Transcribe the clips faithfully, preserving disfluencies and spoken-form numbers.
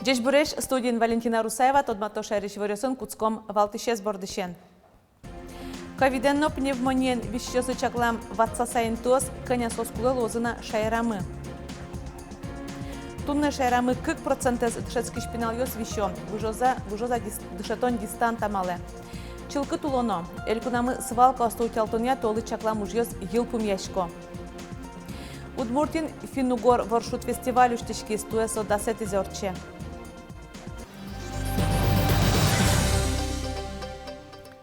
Ӟечбуресь! Студиын Валентина Русаева. Тодмато шаерысь иворъёсын. Кутском валтӥсез бордысен. Ковидэн но пневмониен висисьёслы чаклам ватсаса интыос, кӧня соос кулэ луозы на шаерамы. Туннэ шаерамы кык процентэз дышетскись пиналъёс висё. Выжоза, выжоза дис-, дышетон дистант амалэ. Чылкыт улоно. Элькунамы свалкаосты утялтонъя толлы чаклам ужъёс йылпумъясько. Удмуртиын финн-угор воршуд фестиваль усьтӥськиз. Туэ со дасэтӥзэ ортче.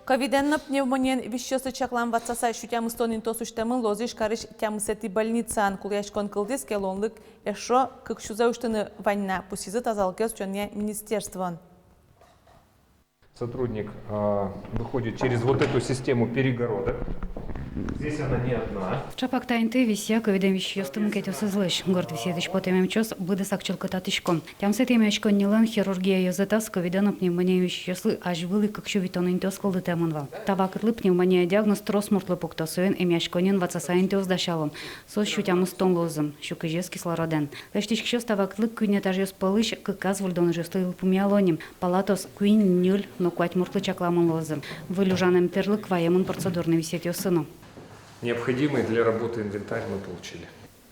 Ковидэн но пневмониен висисьёслы чаклам ватсаса сю тямыстон интыос усьтэмын Луозысь карысь тямысэтӥ больницаын. Кулэяськон кылдӥз ке, луонлык эшшо кык сюзэ усьтыны вань на, пусйизы тазалыкез утёнъя министерствоын. Сотрудник, а, выходит через вот эту систему перегородок. Здесь она не одна. Чапак та инты висъя ковидэн висисьёсты мукетъёсызлэсь. Горд висъетысь потэм эмчиос быдэсак чылкытатӥсько. Тямысэтӥ эмъяськоннилэн хирургия ёзэтаз ковидэн но пневмониен висисьёслы азьвыл ик кык сю витьтон интыос кылдытэмын вал. Та вакытлы пневмония диагноз трос муртлы пукто, соин эмъяськоннин ватсаса интыос дасяло. Соос сю тямыстон луозы, сю кызез кислородэн. Лэсьтӥськисьёс та вакытлы куинь этажъёс пӧлысь кыказ выльдон ужъёсты йылпумъяло ни. Палатаос куинь, ньыль но куать муртлы чакламын луозы. Выль ужан эмтӥрлык ваемын процедурной висъетъёсы но. Необходимый для работы инвентарь мы получили.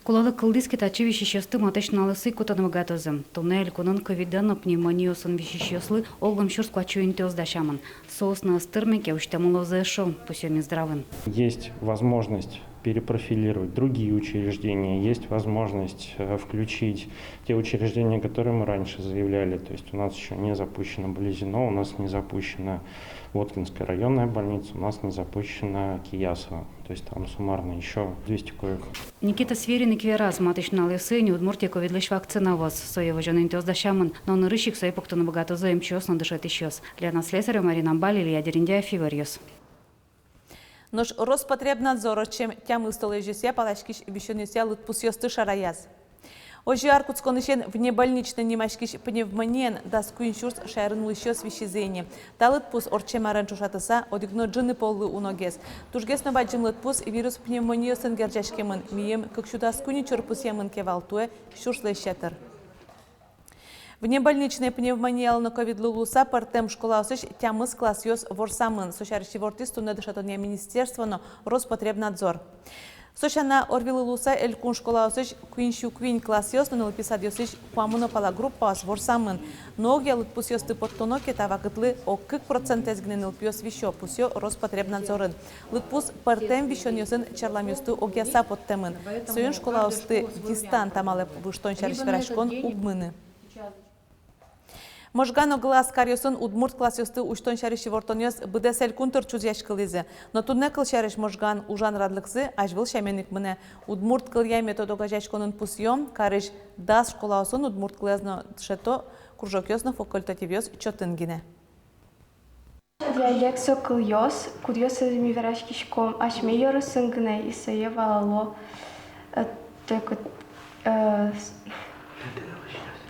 Кулэлык кылдӥз ке, татчы висисьёсты матысь нуналъёсы ик кутыны быгатозы. Туннэ элькунын ковидэн но пневмониосын висисьёслы огъя сюрс куать сю интыос дасямын. Соос но ӧз тырмы ке, усьтэмын луозы эшшо, пусъё Минздравын. Есть возможность перепрофилировать другие учреждения, есть возможность, э, включить те учреждения, которые мы раньше заявляли. То есть у нас ещё не запущено Балезино, у нас не запущена Воткинская районная больница, у нас не запущена Киясово. То есть там суммарно ещё двести коек. Никита Сверин ик вераз, матысь нуналъёсы ини Удмуртие ковидлэсь вакцина вуоз. Сое возён интыос дасямын, но нырысь ик сое пуктыны быгатозы эмчиос но дышетӥсьёс. Лена Слесарева, Марина Баль, Илья Дерендяев, «Иворъёс». Нош Роспотребнадзор ортчем тямыс толэзьёсъя паласькись висёнъёсъя лыдпусъёсты шараяз. Озьы ар кутсконысен внебольничной нимаськись пневмониен дас куинь сюрс шаерын улӥсьёс висизы ини. Та лыдпус ортчем арен ӵошатыса одӥг но ӝыны поллы уногес. Тужгес но бадӟым лыдпус вирус пневмониосын герӟаськемын. Мием кык сю дас куинь учыр пусъемын ке вал, туэ сюрслэсь ятыр. Внебольничной пневмониялы но ковидлы луыса пӧртэм школаосысь тямыс классъёс ворсамын. Со сярысь ивортӥз туннэ дышетонъя министерство но Роспотребнадзор. Со сяна, Орвилы луыса элькун школаосысь куинь сю куинь классъёс но нылпи садъёсысь куамын но пала группаос ворсамын. Но огъя лыдпусъёсты поттоно ке, та вакытлы ог кык процентэз гинэ нылпиос висё, пусъё Роспотребнадзорын. Лыдпус пӧртэм висёнъёсын черламъёсты огъяса поттэмын. Соин школаосты дистант амалэ выжтон сярысь вераськон уг мыны. Можга но Глаз каръёсын удмурт классъёсты усьтон сярысь ивортонъёс быдэс элькун тыр чузъяськылӥзы. Но туннэ, кылсярысь, Можгаын ужан радлыксы азьвыл сямен ик мынэ. Удмурт кылъя метод огазеяськонын пусъё: карысь дас школаосын удмурт кылэз но дышето кружокъёс но факультативъёс чотын гинэ. Диалект со кылъёс, кудъёсыз ми вераськиськом асьме ёросын гинэ, и сое валало, э, только, э, с-,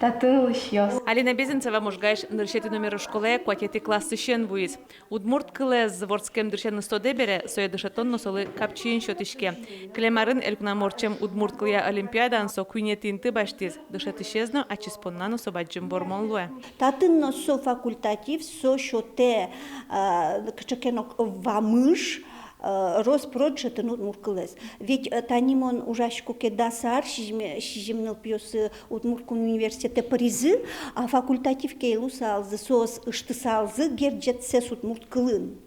татын улӥсьёс. Алина Безенцева Можгаысь нырысетӥ номеро школае куатетӥ классысен вуиз. Удмурт кылэз вордскем дырысеныз тодэ бере, сое дышетон но солы капчиен сётӥське. Кылем арын элькунамы ортчем удмурт кылъя олимпиадаын со куинетӥ инты басьтӥз. Дышетӥсез но ачиз понна но со бадӟым вормон луэ. Татын но со факультатив, со сётэ, а, кыӵе ке но вамыш, а, рос-прос дышетыны удмурт кылэз. Ведь, а, тани мон ужасько ке, дас ар сизьым, сизьым нылпиос, э, Удмурт кун университетэ пыризы, а факультатив ке луысалзы, соос ыштысалзы герӟетсэс удмурт кылын.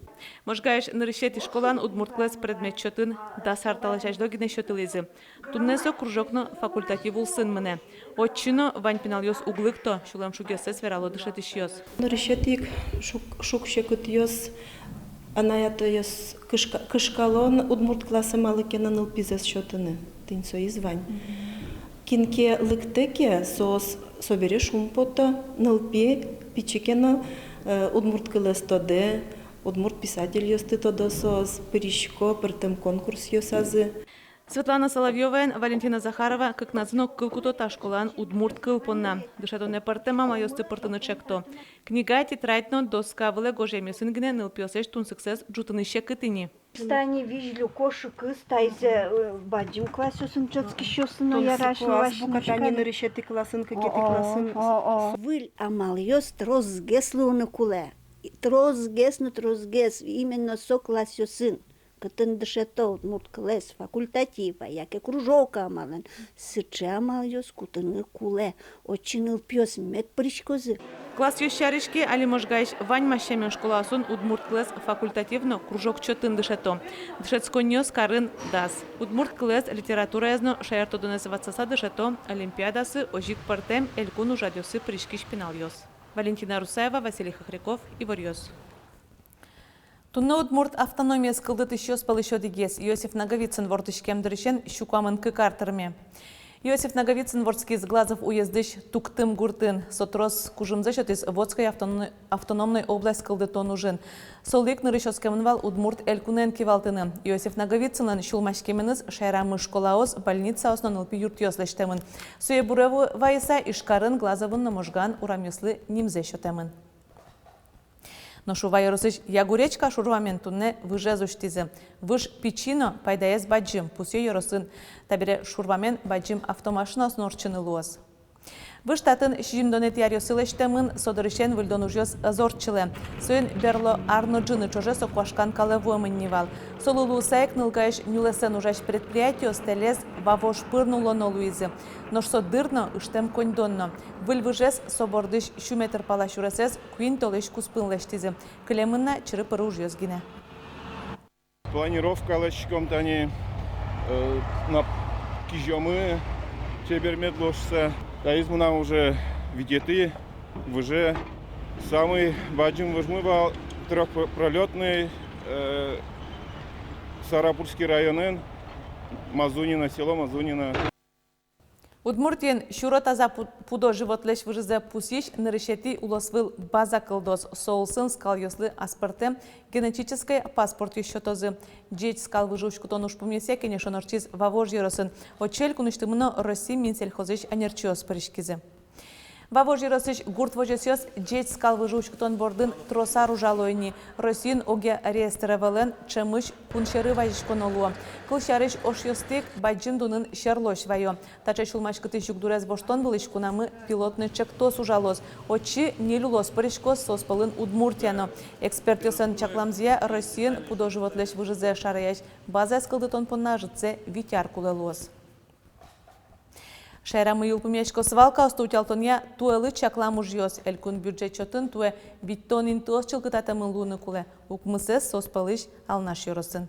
Можгаысь нырысетӥ школаын удмурт кылэз предмет чотын дас ар талэсь азьло гинэ сётылӥзы. Туннэ со кружок но факультатив улсын мынэ. Отчы но вань пиналъёс уг лыкто, сюлэмшугъёссэс верало дышетӥсьёс. Нырысетӥ ик шуг-, шуг-секытъёс анай-атайёс кышка-, кышкало удмурт классэ малы ке но нылпизэс сётыны. Тӥни соиз вань. Кин ке лыктэ ке, соос, собере шумпото, нылпи пичи ке но, э, удмурт кылэз тодэ, удмурт писательёсты тодо соос, пырисько пӧртэм конкурсъёсазы. Светлана Соловьёваен Валентина Захарова кыкназы но кыл куто та школаын удмурт кыл понна. Дышетонэ пӧртэм амалъёсты пыртыны чекто. Книга, тетрадь но доска вылэ гожъямъёсын гинэ нылпиослэсь тунсыксэс ӝутыны секыт ини. Тани визьлюко шыкыс, таиз, э, бадӟым классъёсын чотскисьёс но ярась. Тунсыко азбука тани нырысетӥ классын, кыкетӥ классын. О, о, о. Выль амалъёс тросгес луыны кулэ. Тросгес но тросгес, именно со классъёсын, кытын дышето удмурт кылэз факультатив-а, яке кружок-а амалэн, сыӵе амалъёс кутыны кулэ. Отчы нылпиос мед пыриськозы. Классъёс сярысь ке, али Можгаысь ваньмаз сямен школаосын удмурт кылэз факультатив но кружок чотын дышето. Дышетсконниос карын дас. Удмурт кылэз, литератураез но шаертодонэз ватсаса дышето олимпиадасы, озьы ик пӧртэм элькун ужрадъёсы пыриськись пиналъёс. Валентина Русаева, Василий Хохряков, «Иворъёс». Туннэ удмурт автономиез кылдытӥсьёс пӧлысь одӥгез, Иосиф Наговицын вордӥськем дырысен сю куамын кык ар тырме. Иосиф Наговицын вордскиз Глазов уездысь Туктым гуртын. Со трос кужымзэ сётӥз Вотской автоном-, автономной область кылдытон ужын. Солы ик нырысь оскемын вал Удмурт Элькунэн кивалтыны. Иосиф Наговицынлэн сюлмаськеменыз шаерамы школаос, больницаос но нылпи юртъёс лэсьтэмын. Сое буре ву-, вайыса, Ижкарын, Глазовын но Можгаын урамъёслы нимзэ сётэмын. Нош Ува ёросысь Ягуречка шурвамен туннэ выжез усьтӥзы. Выж пичи но, пайдаез бадӟым, пусъё ёросын. Табере шурвамен бадӟым автомашинаос но ортчыны луоз. Выж татын сизьымдонэтӥ аръёсы лэсьтэмын, со дырысен выльдон ужъёс ӧз ортчылэ. Соин берло ар но ӝыны ӵоже со куашкан калэ вуэмын ни вал. Солы луыса ик Нылгаысь нюлэсэн ужась предприятиос Тэлез Вавож пыр нуллоно луизы. Нош со дыр но, ыштэм коньдон но. Выль выжез, со бордысь сю метр пала сюресэз, куинь толэзь куспын лэсьтӥзы. Кылемын на чыры-пыры ужъёс гинэ. Планировка лэсьтӥськом тани, э, на кизёмы чебер мед луоз шуыса. Таиз мынам уже витетӥ выже. Самый бадӟым выжмы вал трёхпролётный, э, Сарапульский районын, Мазунино, село Мазунино. Удмуртиын сюро таза пу-, пудо-животлэсь выжызэ пусйись нырысетӥ улосвыл база кылдоз. Со улсын скалъёслы аспӧртэм генетической паспортъёс сётозы. Ӟеч скал выжы уськытон ужпумъёсъя кенешон ортчиз Вавож ёросын. Отчы элькунысьтымы но Россиысь Минсельхозысь ӧнерчиос пыриськизы. Вавож ёросысь гурт возёсъёс ӟеч скал выжы уськытон бордын трос ар ужало ини. Россиын огъя реестр ӧвӧлэн ӵемысь кун сьӧры вазиськоно луо. Кылсярысь, ошъёсты ик бадӟым дунын сьӧрлось вайо. Таӵе сюлмаськытӥсь югдурез воштон вылысь кунамы пилотный чектос ужалоз. Отчы ньыль улос пыриськоз, соос пӧлын Удмуртия но. Экспертъёслэн чакламзыя, Россиын пудо-животлэсь выжызэ шараясь базаез кылдытон понна ӧжытсэ вить ар кулэ луоз. Шаерамы йылпумъясько свалкаосты утялтонъя туэлы чаклам ужъёс. Элькун бюджет чотын туэ витьтон интыос чылкытатэмын луыны кулэ. Укмысэз соос пӧлысь Алнаш ёросын.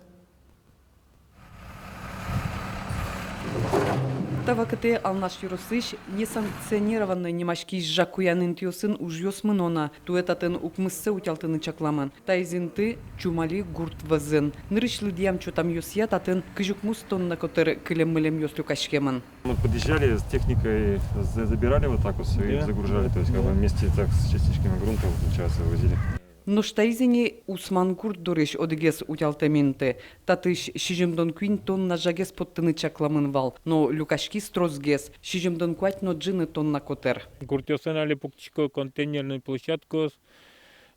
Та вакытэ Алнаш ёросысь несанкционированной нимаськись жаг куян интыосын ужъёс мыно на. Туэ татын укмыссэ утялтыны чакламын. Таиз инты Чумали гурт вӧзын. Нырысь лыдъям-чотамъёсъя, татын кызь укмыс тонна котыр кылем-мылемъёс люкаськемын. Мы подъезжали с техникой, за-, забирали вот так вот всё и загружали, то есть как бы вместе так с частичками грунта, вот, получается, вывозили. Нош таиз ини Усман гурт дорысь одӥгез утялтэм инты. Татысь сизьымдон куинь тонна жагез поттыны чакламын вал, но люкаськиз тросгес, сизьымдон куать но ӝыны тонна котыр. Гуртъёсын али пуктӥсько контейнерной площадкаос,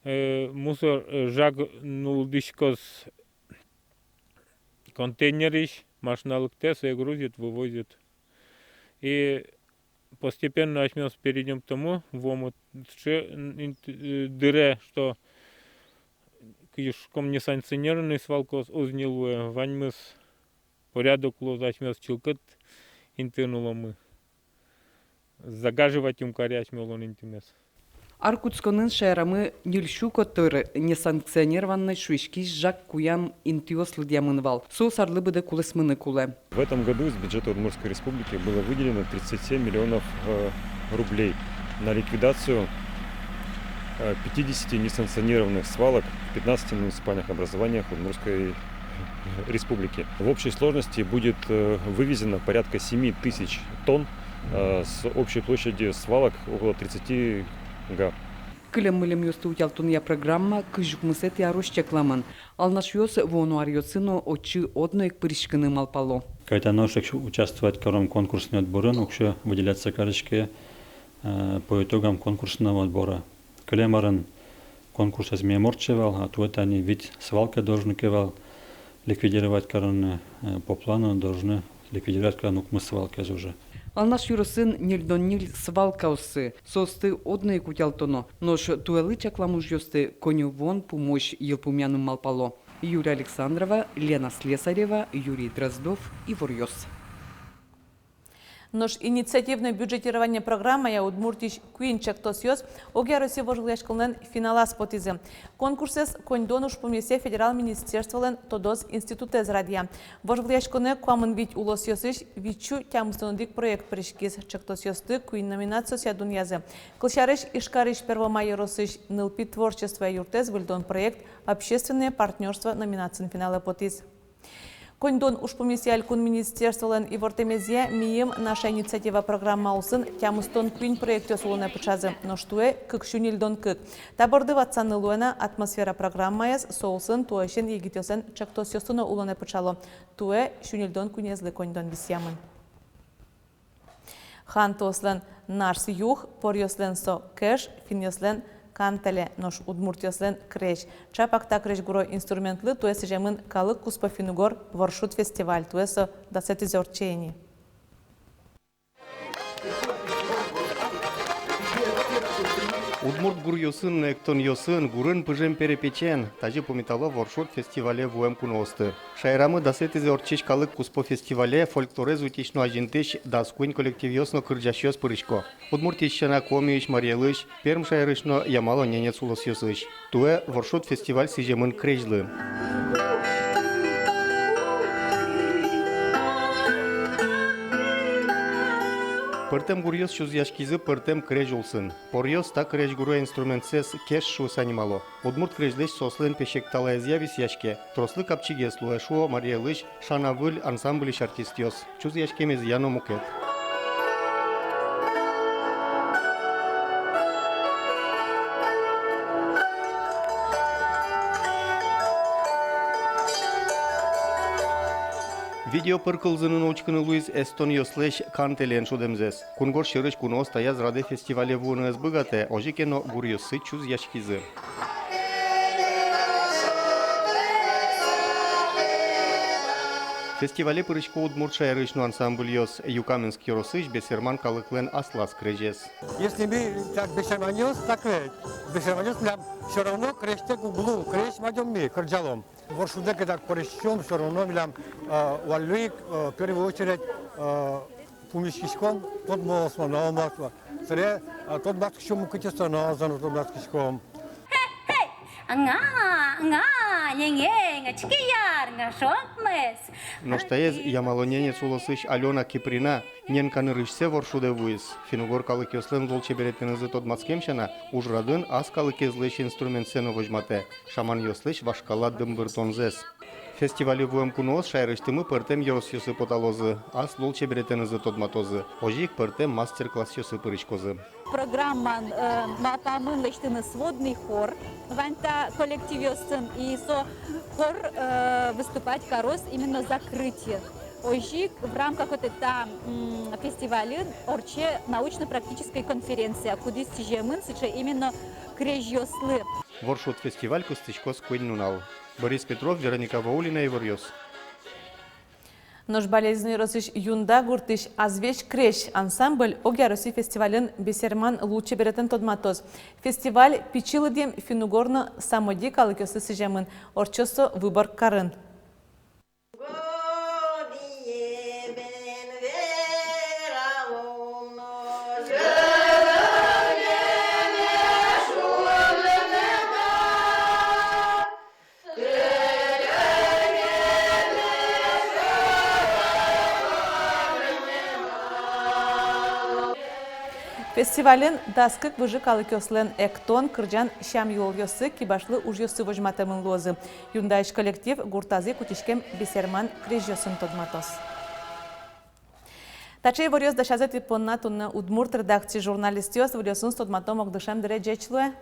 э, мусор, э, жаг нуллӥськоз контейнерысь, машина лыктэ, сое грузит, вывозит. И постепенно асьмеос перейдём к тому, вуомы сыӵе, м, инт-, э, дыре, что, кызьы шуиськом, несанкционированной свалкаос уз ни луэ, ваньмыз порядок луоз, асьмеос чылкыт интыын уломы. Загаживать ум каре асьме улон интымес. Ар кутсконын шаерамы ньыль сю котыр несанкционированной шуиськись жаг куян интыос лыдъямын вал. Соос арлы быдэ кулэсмыны кулэ. В этом году из бюджета Удмуртской Республики было выделено тридцать семь миллионов, э, рублей на ликвидацию, э, пятидесяти несанкционированных свалок в пятнадцати муниципальных образованиях Удмуртской Республики. В общей сложности будет, э, вывезено порядка семи тысяч тонн, э, с общей площади свалок около тридцати га. Кылем-мылемъёсты утялтонъя программа кызь укмысэтӥ арозь чакламын. Алнашъёс вуоно аръёсы но отчы одно ик пыриськыны малпало. Кӧня ке нош ик участвовать каром конкурсной отборын, уксё выделяться кариське, э, по итогам конкурсного отбора. Кылем арын конкурсэз мием ортче вал, а туэ тани вить свалка должен ке вал, Ликвидировать карыны, э, по плану должны ликвидировать карыны укмыс свалкаез уже. Алнаш ёросын ньыльдон ньыль свалкаоссы, соосты одно ик утялтоно. Нош туэлы чаклам ужъёсты коньывуон пумозь йылпумъяны малпало. Юлия Александрова, Лена Слесарева, Юрий Дроздов, «Иворъёс». Нош инициативное бюджетирование программая Удмуртиысь куинь чектосъёс огъя Россия вожвылъяськонлэн финалаз потӥзы. Конкурсэз коньдон ужпумъёсъя федерал министерстволэн тодос институтэз радъя. Вожвылъяськонэ куамын вить улосъёсысь витьсю тямыстон одӥг проект пыриськиз. Чектосъёсты куинь номинациосъя дунъязы. Кылсярысь, Ижкарысь Первомай ёросысь нылпи творчествоя юртэз выльдон проект «Общественное партнёрство» номинациын финалэ потӥз. Коньдон ужпумъёсъя элькун министерстволэн ивортэмезъя, миым «Наша инициатива» программа улсын тямыстон куинь проектъёс улонэ пыӵазы, нош туэ кыксю ньыльдон кык. Та борды ватсаны луэ на «Атмосфера» программаез, со улсын туэысен егитъёслэн чектосъёссы но улонэ пыӵало. Туэ сю ньыльдон куинезлы коньдон висъямын. Хантоослэн нарс юх, поръёслэн со кеш, финнъёслэн кантеле, нош удмуртъёслэн крезь. Чапак та крезьгуро инструментлы туэ сӥземын калык куспо финн-угор «Воршуд» фестиваль. Туэ со дасэтӥзэ ортче ини. Удмурт гуръёсын но эктонъёсын, гурын пыжем перепечен. Тазьы пумитало «Воршуд» фестивале вуэм куноосты. Шаерамы дасэтӥзэ ортчись калык куспо фестивале фольклорез утись но азинтӥсь дас куинь коллективъёс но кырӟасьёс пырисько. Удмуртиысь сяна, Комиысь, Марий Элысь, Пермь шаерысь но Ямало-Ненец улосъёсысь. Туэ «Воршуд» фестиваль сӥземын крезьлы. Пӧртэм гуръёс чузъяськизы пӧртэм крезь улсын. Поръёс та крезьгуро инструментсэс кеш шуыса нимало. Удмурт крезьлэсь соослэн песекталаезъя висъяське, трослы капчигес луэ, шуо Марий Элысь «Шана выль» ансамбльысь артистъёс. Чузъяськемезъя но мукет. Видео пыр кылзыны но учкыны луиз эстонъёслэсь кантелеен шудэмзэс. Кунгож сьӧрысь куноос таяз радэ фестивале вуыны ӧз быгатэ, озьы ке но гуръёссы чузъяськизы. Фестивале пырисько удмурт шаерысь но ансамбльёс. Юкаменск ёросысь бесерман калыклэн аслаз крезез. Если ми так бесерманъёс, так ведь бесерманъёс милям всё равно крезьтэк уг лу, крезь мадём ми, кырӟалом. Воршудэ ке так пыриськом, всё равно милям, э, валлик, э, в первую очередь, э, пумиськиськом тодмо основном масло. Сыре, э, тодматскиськом, мукетъёссэ но азьло тодматскиськом. Ага, ага, ленгеньга, чикиярга, шокмес. Нош таиз Ямало-Ненец улосысь Алёна Киприна. Ненка нырысьсэ Воршудэ вуиз. Финн-угор калыкъёслэн лулчеберетэнызы тодматскем сяна, ужрадын ас калыкезлэсь инструментсэ но возьматэ, шаманъёслэсь вашкала дымбыртонзэс. Фестивале вуэм куноос шаерысьтымы пӧртэм ёросъёсы поталозы, ас лулчеберетэнызы тодматозы, озьы ик пӧртэм мастер-классъёсы пыриськозы. Программаын, э, малпамын лэсьтыны сводный хор вань та коллективъёсын, и со хор, э, выступать кароз именно закрытие. Озьы ик в рамках вот эта, м, фестивалын ортче научно-практической конференция, кудӥз сӥземын сыӵе именно крезьёслы. Воршуд фестиваль кыстӥськоз куинь нунал. Борис Петров, Вероника Ваулина, «Иворъёс». Нош Балезино ёросысь Юнда гуртысь «Азвесь крезь» ансамбль огъя Россия фестивалын бесерман лулчеберетэн тодматоз. Фестиваль пичи лыдъем финн-угор но самоди калыкъёслы сӥземын, ортчоз со Выборг карын. Фестивальын дас кык выжы калыкъёслэн эктон, кырӟан, сям-йылолъёссы, кибашлы ужъёссы возьматэмын луозы. Юндаысь коллектив гуртазы ик утиськем бесерман крезьёсын тодматоз. Таӵе иворъёс дасязы тӥ понна туннэ удмурт редакциысь журналистъёс. Выльёсын тодматом ог дышем дыре. Ӟеч луэ!